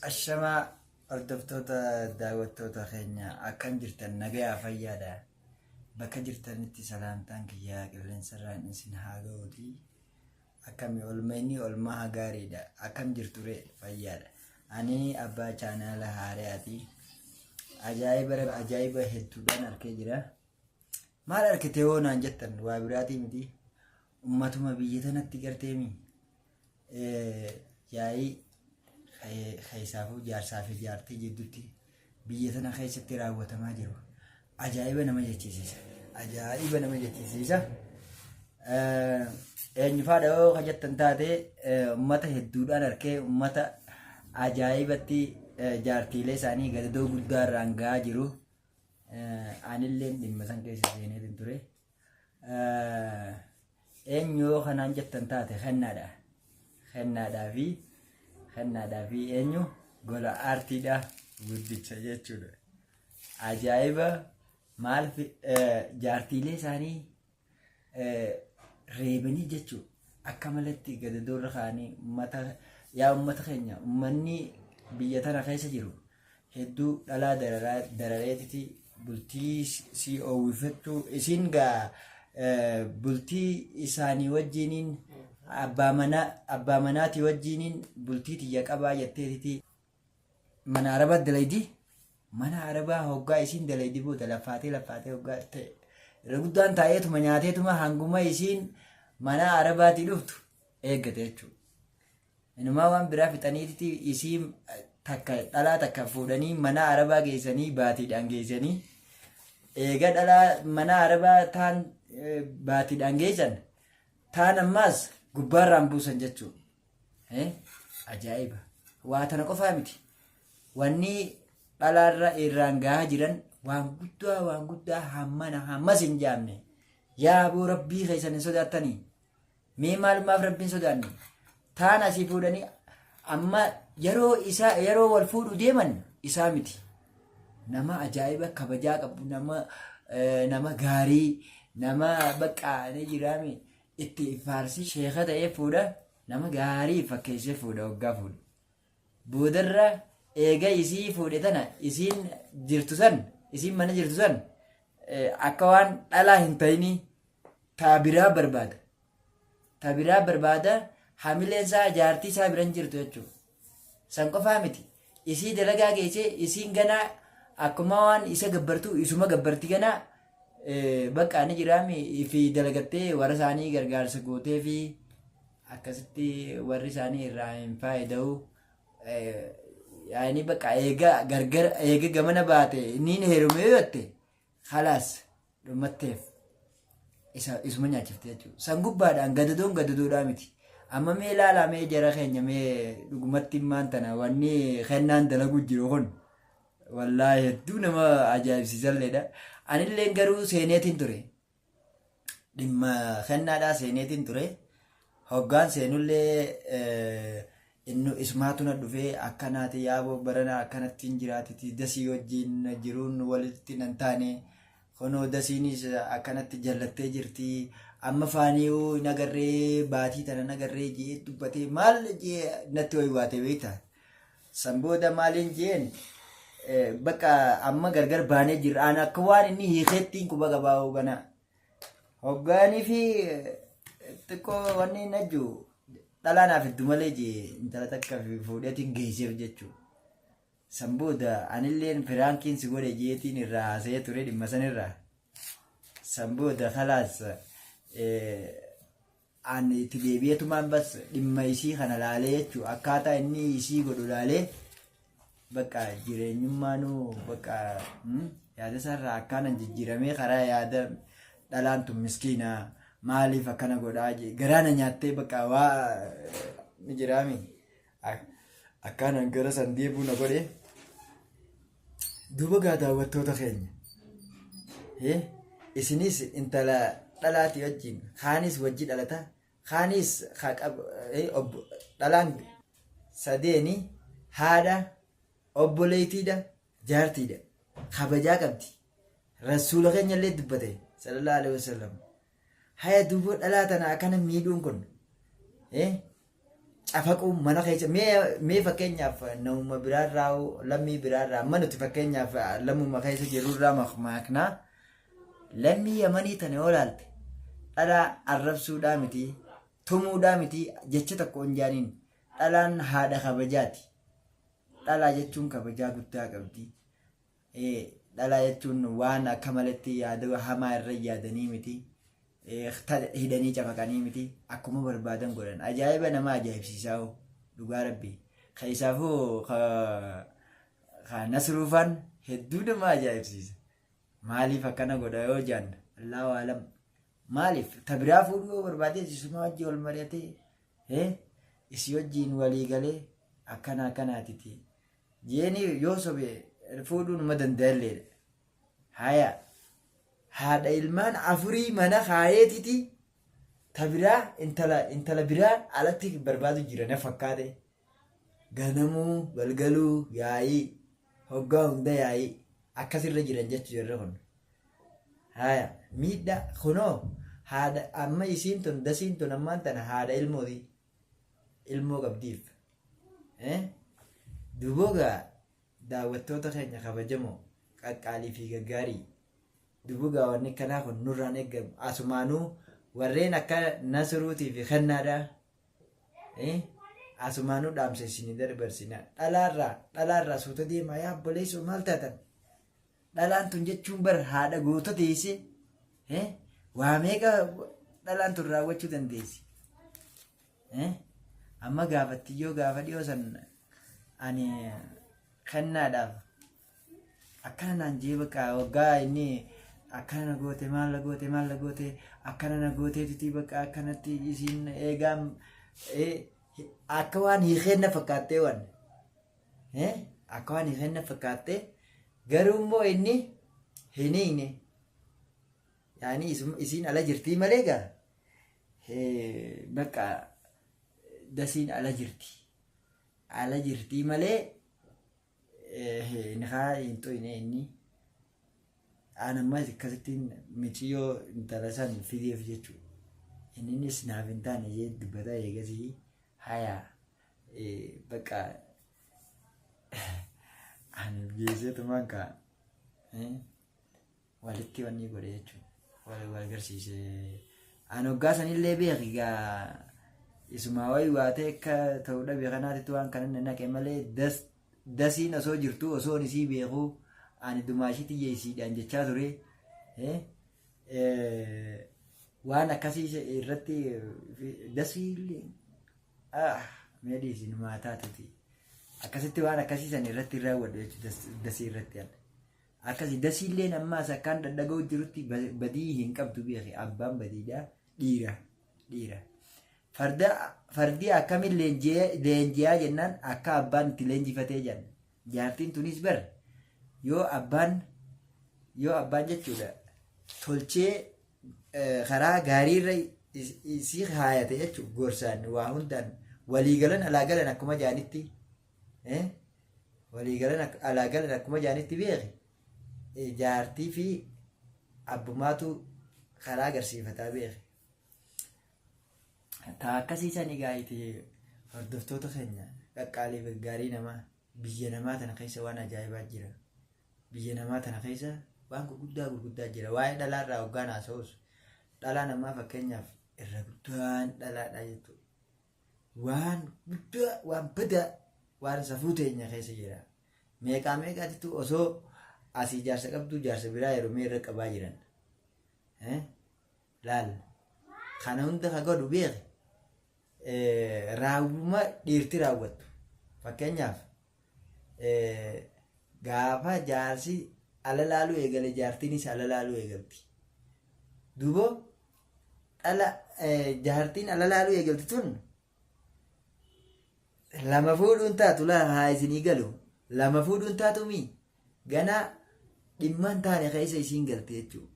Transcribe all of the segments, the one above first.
Ashamaa hordoftoota daawwattoota keenya, akkam jirtan? Nagayaa, fayyaadha? Bakka jirtanitti salaamtaan kiyyaa qilleensarraan isin haa ga'uuti. Akkami olmeenni? Olmaa gaariidha. Akkam jirture? Fayyaadha? Ani abbaa chaanaala haariyaati. Ajaa'iba, ajaa'iba hedduudhaan arkee jira. Maal arkite hoo naan jettan, waa biraatii miti, ummatuma biyya tanatti garteemi yaa'ii keessaafuu jaarsaa fi jaartii jidduutti biyya tana keessatti raawwatamaa jiru ajaa'iba nama jechisiisa. Ajaa'iba nama jechisiisa. Eenyufaadha yoo ka jettan taate, ummata hedduudhaan arkee, ummata ajaa'ibatti jaartiilee isaanii gadadoo guddaa irraan gahaa jiru. Anillee dhimma san keessa seeneetiin ture. Eenyu yoo kanaan jettan taate, kennaadha. Kennaadhaa fi eenyu gola aartiidha guddicha jechuudha. Ajaa'iba! Maal, jaartiilee isaanii reebanii jechuudha. Akka malatti gadadoorra kaa'anii uummata, yaa uummata keenya, uummanni biyya tana keessa jiru hedduu dhalaa darareetiti bultii si oowwifattu. Isiin gaa bultii isaanii wajjiniin, abbaa manaatii wajjiniin bultii tiyya qabaa jetteetiti mana arabaa dalaydi. Mana arabaa hoggaa isiin dalaydi booda laffaatee laffaatee hoggaa ta'e irra guddaan taa'eetuma nyaateetuma hanguma isiin mana arabaatii dhuftu eeggate jechuudha. Inumaa waan biraa fixaniititi isii takka, dhalaa takka fuudhanii mana arabaa geessanii, baatiidhaan geessanii, eega dhalaa mana arabaa taan baatiidhaan geessan taan ammaas gubbaarraan buusan jechuudha. Ajaa'iba! Waa tana qofaa miti. Wanni dhalaarra irraan gahaa jiran waan guddaa, waan guddaa hammana hammas hin jaamne. Yaa aboo, rabbii keessan hin sodaattanii? Mee maalumaaf rabbiin sodaanne? Taan asii fuudhanii amma yeroo isaa, yeroo wal fuudhu deeman isaa miti. Nama ajaa'iba kabajaa qabu, nama gaarii, nama bakka ni jiraame itti faarsii sheeka ta'ee fuudha, nama gaarii fakkeessee fuudha waggaa fuudha. Boodarra eega isii fuudhe tana isiin jirtu san, isiin mana jirtu san akka waan dhalaa hin ta'inii taa biraa barbaada. Ta biraa barbaada, hamileen isaa jaartii isaa biran jirtu jechuudha. San qofaa miti. Isii dalagaa geessee isiin ganaa akkuma waan isa gabbartu isuma gabbarti ganaa bakka ni jiraami fi dalagattee warra isaanii gargaarsa gootee fi akkasitti warri isaanii irraa hin faayida'u. Yaani bakka eega gargar eega gamana baate inni hin heerume yoo jette, khalaas, dhummatteef, isa isuma nyaachifte jechuudha. San gubbaadhaan gadadoon gadadoodhaa miti. Amma mee ilaalaa, mee jara keenya, mee dhugumatti maan tana wanni kennaan dalagu jiru kun wallaahi hedduu nama ajaa'ibsiisalleedha. Anilleen garuu seeneetiin ture. Dhimma kennaadhaa seeneetiin ture. Hoggaan seenullee inni isumaatu na dhufee akkanaati, yaaboo barana akkanatti hin jiraatiti, dasii wajjin jiruun walitti nan taane, kunoo dasiinis akkanatti jallattee jirti, amma faaniyuu hin agarree, baatii tana hin agarree jee dubbatee, maal jee natti waywaate beektaa. San booda maaliin jeen, bakka amma gargar baanee jirra, aan akka waan inni hiikeettiin quba qabaa hoogganaa. Hoggaanii fi xiqqoo wanni najju dhalaa naaf hedduu malee jee intala takka fuudheetiin geesseef jechuudha. San booda anilleen prankiin si godhe jeetiin irraa haasa'ee ture dhimma sanirraa. San booda khalaas an itti deebi'eetumaan bas dhimma isii kana laalee jechuudha. Akkaataa inni isii godhu laalee bakka jireenyummaanuu bakka yaada isaarraa akkaanan jijjiiramee karaa yaada dhalaan tun miskiina maaliif akkana godhaa garaa na nyaattee bakka waa ni jiraami. Akkaanan gara san deebuu na godhe. Duuba gaa daawwattoota keenya. Isinis intala dhalaati wajjin kaanis wajji dhalata, kaanis dhalaan sadeeni haadha, obboleettiidha, jaartiidha, kabajaa qabdi. Rasuula keenya illee dubbate, sallallahu alaihi wasallam. Haya, duuba dhalaa tana akkana miidhuun kun Cafaquu mana keessa mee fakkeenyaaf namuma biraarraa lammii biraarraa amma nuti fakkeenyaaf lammuma keessa jirurraa makmaaknaa lammii Yamanii tana yoo laalte dhalaa arrabsuudhaa miti tumuudhaa miti jecha tokko hin jaaniin. Dhalaan haadha kabajaati. Dhalaa jechuun kabajaa guddaa qabdi. Dhalaa jechuun waan akka malatti yaada hamaa irra yaadanii miti. Hidhanii cafaqanii miti. Akkuma barbaadan godhan. Ajaa'iba nama ajaa'ibsiisaa hoo. Dhugaa rabbi. Keessaafuu ka Nasruufaan hedduu nama ajaa'ibsiisa. Maaliif akkana godha yoo jaan Allahu alam. Maaliif ta biraa fuudhuu yoo barbaade isuma wajji wal mari'atee isii wajjiin walii galee akkana akkanaatiti. Jeeni yoo sobe fuudhuu numa danda'alleedha. Haya haadha ilmaan afurii mana kaayeetiti ta biraa intala intala biraa alatti barbaadu jira na fakkaate. Ganamuu galgaluu yaa'ii hoggaa hunda yaa'ii akkasirra jiran jechuu jarri kun. Haya miidhaa kunoo haadha amma isiin tun dasiin tun ammaan tana haadha ilmooti. Ilmoo qabdiif. Duboo gaa daawwattoota keenya kabajamoo qaqqaalii fi gaggaarii duboo gaa wanni akkanaa kun nurraan eeggamu asumaanuu warreen akka Nasruutii fi Kennaadha. Asumaanuu dhaamsa isinii darbarsina. Dhalaarraa dhalaarraa suuta deemaa yaa obboleessoo maal taatan? Dhalaan tun jechuun bar haadha goota teessee waa meeqa dhalaan tun raawwachuu dandeessi. Amma gaafattiyyoo gaafa dhiyoo san ani kennaadhaaf akkana naan jee bakka waggaa inni akkana na goote maal na goote maal na goote akkana na gooteetiti bakka akkanatti isiin eegaan akka waan hiikeen na fakkaattee waan akka waan hiikeen na fakkaattee garuu immoo inni hin hiikne yaani isiin ala jirtii malee gaa bakka dasiin ala jirti ala jirtii malee nikaa hin xuyne inni aan ammas akkasittiin miciyyoo intala san fideef jechuudha. Inninis naaf hin taane jee dubbata eegasii haya bakka ani geesseetumaan kaa walitti wanni godhe jechuudha. Wal wal agarsiise. Ani hoggaa sanillee beeki gaa isumaa wayi waatee akka ta'u dhabe kanaatitti waan kana na naqe malee das dasiin osoo jirtuu osoon isii beekuu ani dumaashii tiyya isiidhaan jechaa ture. Waan akkasii irratti dasii ah mee dhiisi numaa taatuti. Akkasitti waan akkasii san irratti hin raawwadhu jechuudha dasii irratti. Akkasi dasiilleen ammaas akkaan dhadhaga'u jirutti badii hin qabdu beeki abbaan badiidha dhiira dhiira. Farda fardii akkamiin leenji'aa jennaan akka abbaan itti leenjifatee jedhan. Jaartiin tunis bar yoo abbaan yoo abbaan jechuudha tolchee karaa gaariirra isii haayate jechuudha gorsaan waa hundaan waliigalan alaa galan akkuma jaanitti Walii galan alaa galan akkuma jaanitti beeki jaartii fi abbumaatu karaa agarsiifataa beeki. Taa akkasii sani gaayiti hordoftoota keenya qaqqaalii fi gaarii namaa biyya namaa tana keessa waan ajaa'ibaa jira. Biyya namaa tana keessa waan gurguddaa gurguddaa jira. Waa'ee dhalaa irraa hoggaan haasa'us dhalaa namaa fakkeenyaaf irra guddaan dhalaadha jechuudha. Waan guddaa waan badaa waan safuu teenya keessa jira. Meeqaa meeqaatitu osoo asii jaarsa qabduu jaarsa biraa heerumee irra qabaa jiran. Laal kana hunda ka godhu beeki raawwuma dhiirti raawwattu. Fakkeenyaaf gaafa jaarsi ala laaluu eegale jaartiinis ala laaluu eegalti. Duuba dhala jaartiin ala laaluu eegalti tun lama fuudhuun taatu laa haa isinii galu lama fuudhuun taatu mii ganaa dhimma hin taane keessa isiin galte jechuudha.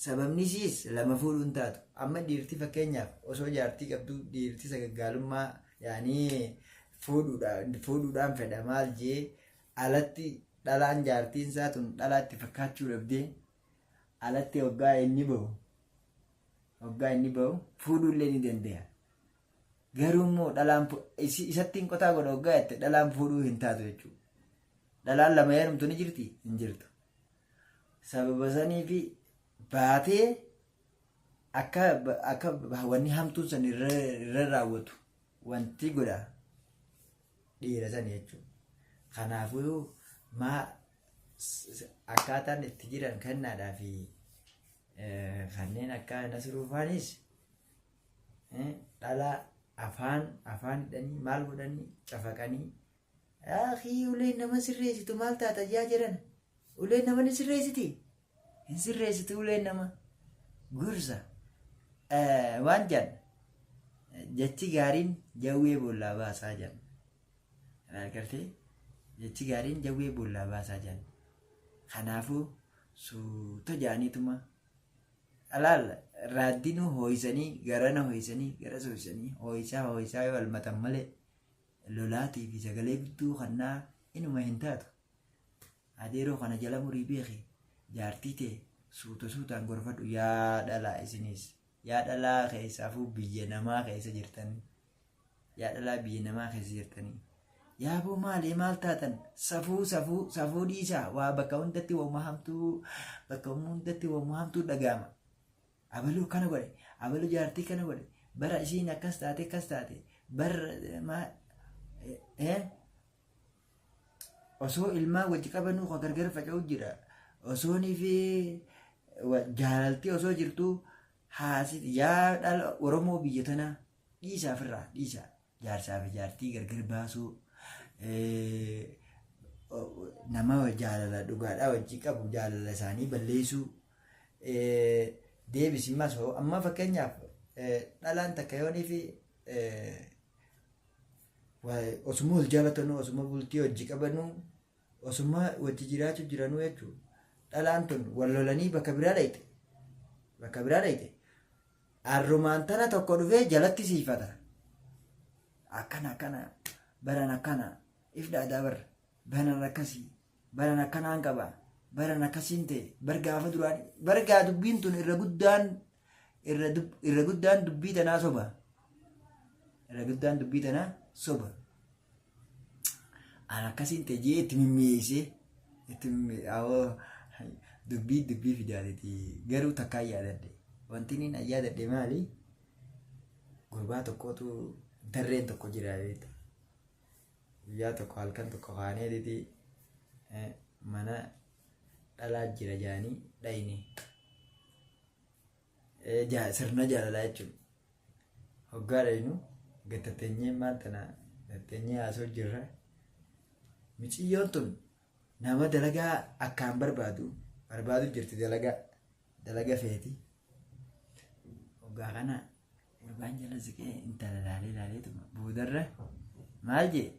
Sababni isiis lama fuudhuun taatu. Amma dhiirti fakkeenyaaf osoo jaartii qabdu dhiirti sagaggaalummaa yaanii fuudhuudhaan fedha maal jee alatti dhalaan jaartiin isaa tun dhalaatti fakkaachuu dhabdee alatti hoggaa inni bahu hoggaa inni bahu fuudhuullee ni danda'a. Garuu immoo dhalaan isattiin qotaa godha hoggaa jette dhalaan fuudhuu hin taatu jechuudha. Dhalaan lama heerumtu ni jirti? Hin jirtu. Sababa sanii fi baatee akka akka wanni hamtuun san irra irra raawwatu wanti godha dhiira sani jechuudha. Kanaafuu maa akkaataan itti jiran kennaadhaa fi kanneen akka Nasruu faanis dhalaa afaan afaan hidhanii maal godhanii cafaqanii akii uleen nama sirreessitu maal taata yaa jedhan uleen nama ni sirreessiti hin sirreessitu uleen nama gorsa waan jedhan jechi gaariin jawwee boollaa baasaa jedhan agartee jechi gaariin jawwee boollaa baasaa jedhan kanaafuu suuta jedhaniituma Alaal raaddinuu hoo'isanii garana hoo'isanii garas hoo'isanii hoo'isaa hoo'isaa yoo almatan malee lolaatii fi sagalee gudduu kannaa inuma hin taatu. Adeeroo kana jala murii beeki jaartii tee suuta suutaan gorfadhu yaa dhalaa isiniis yaa dhalaa keessaafuu biyya namaa keessa jirtanii. Yaa dhalaa biyya namaa keessa jirtanii. Yaaboo maali maal taatan safuu safuu safuu dhiisaa waa bakka hundatti waanuma hamtuu bakka hundatti waanuma hamtuu dhaga'ama. Abaluu kana godhe abaluu jaartii kana godhe bara isiin akkas taate akkas taate bara maa osoo ilmaan wajji qabanuu kan gargar faca'u jira osoonii fi jaalaltii osoo jirtuu haasi yaa dhala Oromoo biyya tanaa dhiisaa ofirraa dhiisaa jaarsaa fi jaartii gargar baasuu nama jaalala dhugaadhaa wajji qabu jaalala isaanii balleessuu deebisi ammas amma fakkeenyaaf dhalaan takka yoonii fi osuma wal jaalatanuu osuma bultii wajji qabanuu osuma wajji jiraachuu jiranuu jechuudha. Dhalaan tun wal lolanii bakka biraa dhayxe. Bakka biraa dhayxe. Arrumaan tana tokko dhufee jalatti siifata. Akkana akkana baran akkana if dhaadaa bar baran akkasii baran akkanaan qaba baran akkasiin ta'e bar gaafa duraan bar gaa dubbiin tun irra guddaan irra guddaan dubbii tanaa soba. Irra guddaan dubbii tanaa soba. An akkasiin ta'e jee itti mimmi'eessee itti mimmi'ee dubbii dubbii fidaatiti garuu takkaa yaadadhe. Wanti inni an yaadadhe maali? Gurbaa tokkotu darreen tokko jira beekta. Guyyaa tokko halkan tokko kaaneetiti mana dhalaa jira jaanii dhayne. Sirna jaalalaa jechuudha. Hoggaa dhaynu gattatteenyee maal tana gatteenyee haasoo jirra. Miciyyoon tun nama dalagaa akkaan barbaadu barbaadu jirti dalagaa dalaga feeti. Hoggaa kana gurbaan jala siqee intala laalee laaleetuma boodarra maal jee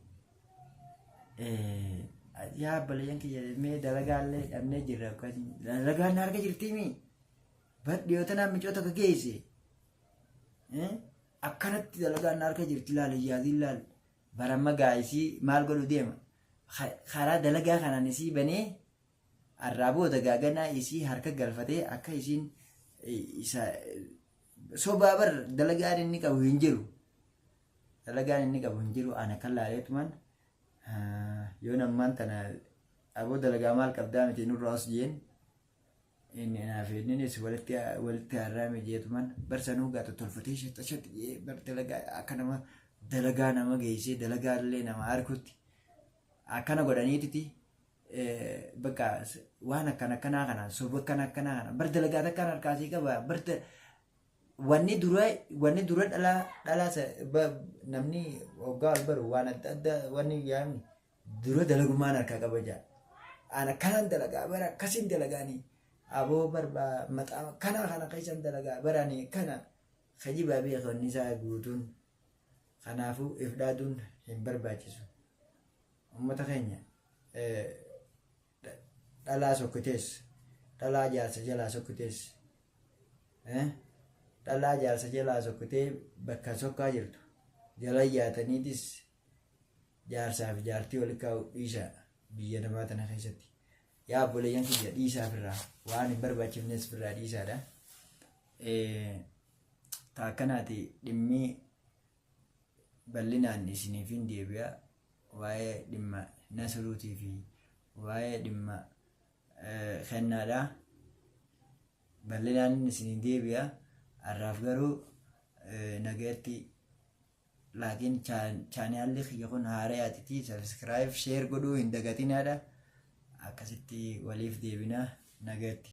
yaa obboleeyyan kiyya mee dalagaallee dhabnee jirra dalagaan na harka jirtiimii. Bar dhiyoo tanaan micoo takka geesse. Akkanatti dalagaan na harka jirti laal yaadiin laal. Baramma gaa isii maal godhu deema. Karaa dalagaa kanaan isii banee arraa booda gaaganaa isii harka galfatee akka isiin isa sobaa bar dalagaan inni qabu hin jiru. Dalagaan inni qabu hin jiru ana kan laaleetumaan yoo nammaan tana aboo dalagaa maal qabdaa miti nurraa os jeen Inni anaaf inninis walitti walitti harraame jeetuman bar sanuu gaa tottolfatee shaxa shaxi jee bar dalagaa akka nama dalagaa nama geessee dalagaa illee nama harkutti akkana godhaniititi bakka waan akkana akkanaa kana soba akkana akkanaa kana bar dalagaa takkaan harkaasii qaba bar wanni dura wanni dura dhalaa dhalaa namni hoggaa wal baru waan adda addaa wanni yaamni Dura dalagumaan harkaa qaba jaa. An akkanaan dalagaa bara akkasiin dalagaanii. Aboo bar maxaa kanaa kana keessan dalagaa bara ani kana kijibaa beeka wanni isaa guutuun. Kanaafuu if dhaaduun hin barbaachisu. Uummata keenya dhalaa sokkitees dhalaa jaarsa jalaa sokkitees dhalaa jaarsa jalaa sokkitee bakka sokkaa jirtu jala yaataniitis jaarsaa fi jaartii wali kaa'u dhiisaa biyya namaa tana keessatti. Yaa obboleeyyan kiyya dhiisaa firraa waan hin barbaachifnes firraa dhiisaadha. Ta akkanaati dhimmi Bal'inaan isiniifin deebi'a waa'ee dhimma Nasruutii fi waa'ee dhimma kennaadha. Bal'inaan isinii deebi'a. Har'aaf garuu nagayatti laakiin chaanaalli kiyya kun haarayaatiti subscribe share godhuu hin dagatinaadha. Akkasitti waliif deebina nagayatti.